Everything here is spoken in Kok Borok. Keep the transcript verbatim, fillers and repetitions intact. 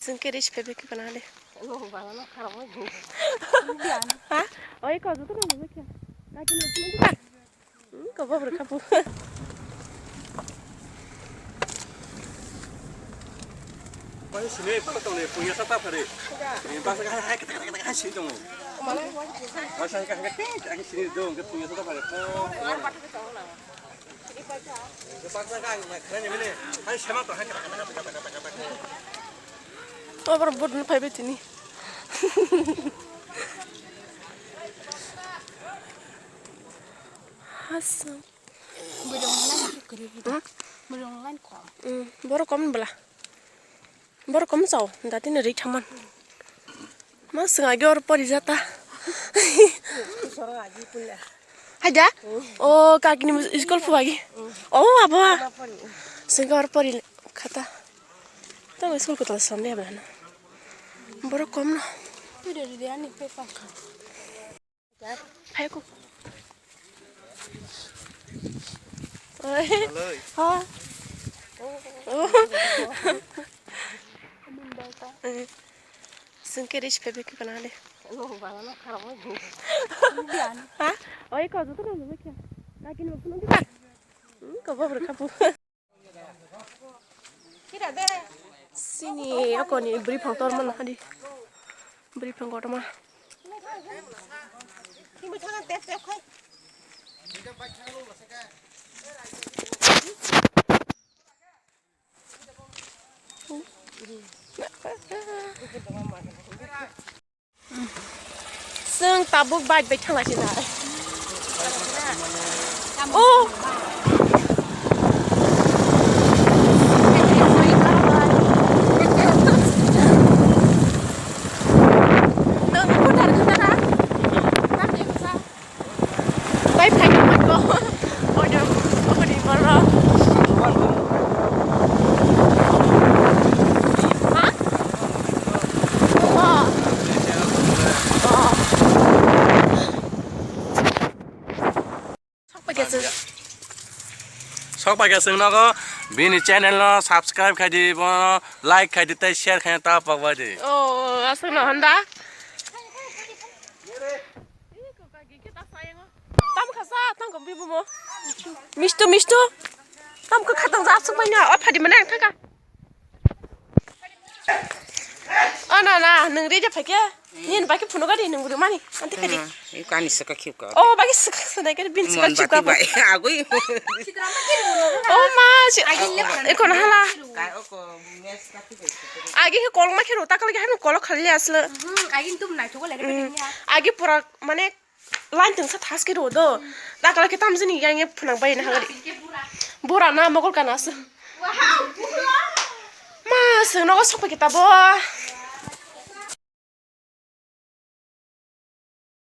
Chwng khe rich phaibakhe kana le. Ha? Oi, ko joto no bebekhe. Kaki no phunukha. Hmm, ko bobor khapu. Bai sini, pala tong le, punya sata phare. Ini pas ka hai, hai, hai, hai, sini tong. Pas ka hai, hai, sini dong, ke punya sata phare. Obar bud no phaibai tini. Hasam. Hmm? Borok kom bwla. Borok kom chao, dati ni ri thaman. Ma swng agi or pori jata. Haida? O kaki ni school phu agi. O abo. Swng or pori khata. To school ko to Sunday abla na. Borok kom no. Phaiko. Oi. Ha. Oh. Chwng khe rich phaibakhe kana le. Ha? Oi, ko joto no bebekhe. Kaki no phunukha. Hmm, ko bobor khapu. Sini akoni bwrwi phang torma nahadi. Bwrwi phang kotorma. Chwng tabuk bike bai thanglaisina. Oh. Nang kutar kutar ha? Nang dego sa? Bai phai ka mango. Ojo, okoni borok. Ha? Oh. Oh. Sok paikha chwng. Sok paikha chwng nogo bini channel no subscribe khai di, bono like khai di tei share khai ta pok bai di. Oh, aswk no honda. Tam khasa, tam ko bibu mo. Mistu, mistu. Tam ko khatang ja aswk bai na. O phadi mane ang thaka. O na na, nwng ready phaikhe, nini bai khe phunukha di, nwng rwmani, anti kha di. Hmm, i kani swkha khibka. O, bai khe swkha, swkha, bini swkha khibka. Bai, agwi. O ma, si, ekhono hala. Kai oko, mes kati bai. Agi khe kolok ma khe rw, takal khe haino kolok khali asle. Hmm, agi tum nai thok le. Hmm, agi pura, mane, Line tungsa thaske rw do. Dakla khe tamjini yang ye phunang bai na hagari. Bura na mogol kana se. Ma, se nogo sokpa kita bo.